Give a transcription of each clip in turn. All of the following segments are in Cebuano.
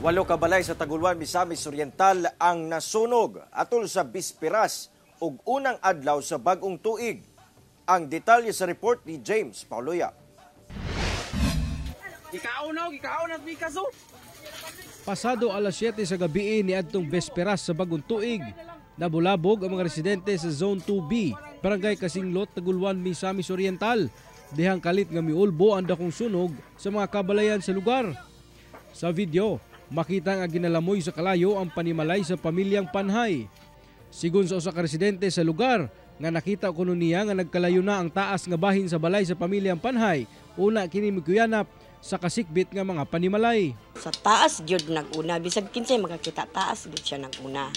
Walo ka balay sa Taguluan, Misamis Oriental ang nasunog atol sa bisperas ug unang adlaw sa bag-ong tuig. Ang detalye sa report ni James Paulo Yap. Gikaon na, gikaon na bikas oh. Pasado alas 7 sa gabi ni adtong bisperas sa bagong tuig, nabulabog ang mga residente sa Zone 2B, Barangay Kasinglot, Taguluan, Misamis Oriental. Dihang kalit nga miulbo ang dakong sunog sa mga kabalayan sa lugar. Sa video, makita nga ginalamoy sa kalayo ang panimalay sa pamilyang Panhay. Sigon sa usa ka residente sa lugar nga nakita kuno niya nga nagkalayo na ang taas nga bahin sa balay sa pamilyang Panhay, una kini mikuyanap sa kasikbit nga mga panimalay. Sa taas gyud nag-una, bisag kinsay makakita, taas gyud siya nag-una.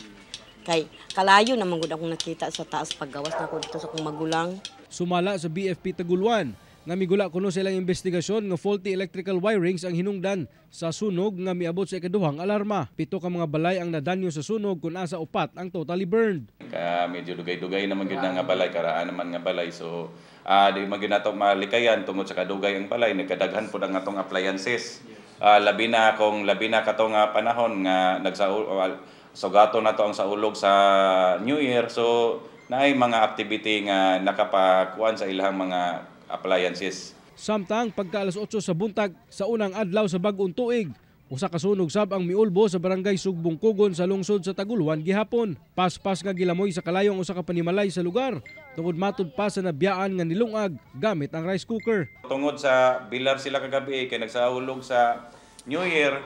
Kay kalayo naman gud akong nakita sa taas paggawas nako dito sa akong magulang. Sumala sa BFP Taguluan nga migula kuno sa ilang investigasyon nga faulty electrical wirings ang hinungdan sa sunog nga miabot sa ikaduhang alarma. 7 ka mga balay ang nadanyo sa sunog, kun asa 4 ang totally burned. Ka medyo dugay-dugay naman gyud na nga balay, karaan naman nga balay, so di man gyud nato malikayan tungod sa kadugay ang balay, nagkadaghan pud ang atong appliances. Labi na kung labi na kato nga panahon nga nagsa sugato nato ang saulog sa New Year, so naay mga activity nga nakapakuan sa ilang mga appliances. Samtang pagka alas 8 sa buntag sa unang adlaw sa bag-ong tuig, usa ka sunog sab ang miulbo sa Barangay Sugbong Kugon sa lungsod sa Taguluan gihapon. Paspas nga gilamoy sa kalayong usa ka panimalay sa lugar tungod matud pa sa nabiyaan nga nilungag gamit ang rice cooker. Tungod sa bilar sila kagabi kay nagsaulog sa New Year,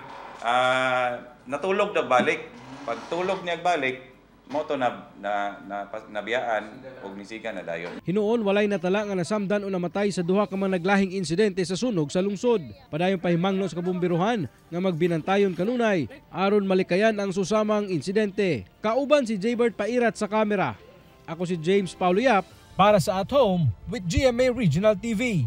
natulog daw balik. Pagtulog niya balik, mo to na, na, na, nabiyaan og nisiga na dayon. Hinuon walay natala nga nasamdan o namatay sa duha ka mga naglahing insidente sa sunog sa lungsod. Padayon pahimangno sa kabumbiruhan nga magbinantayon kanunay aron malikayan ang susamang insidente. Kauban si Jaybert Pairat sa kamera. Ako si James Paulo Yap para sa At Home with GMA Regional TV.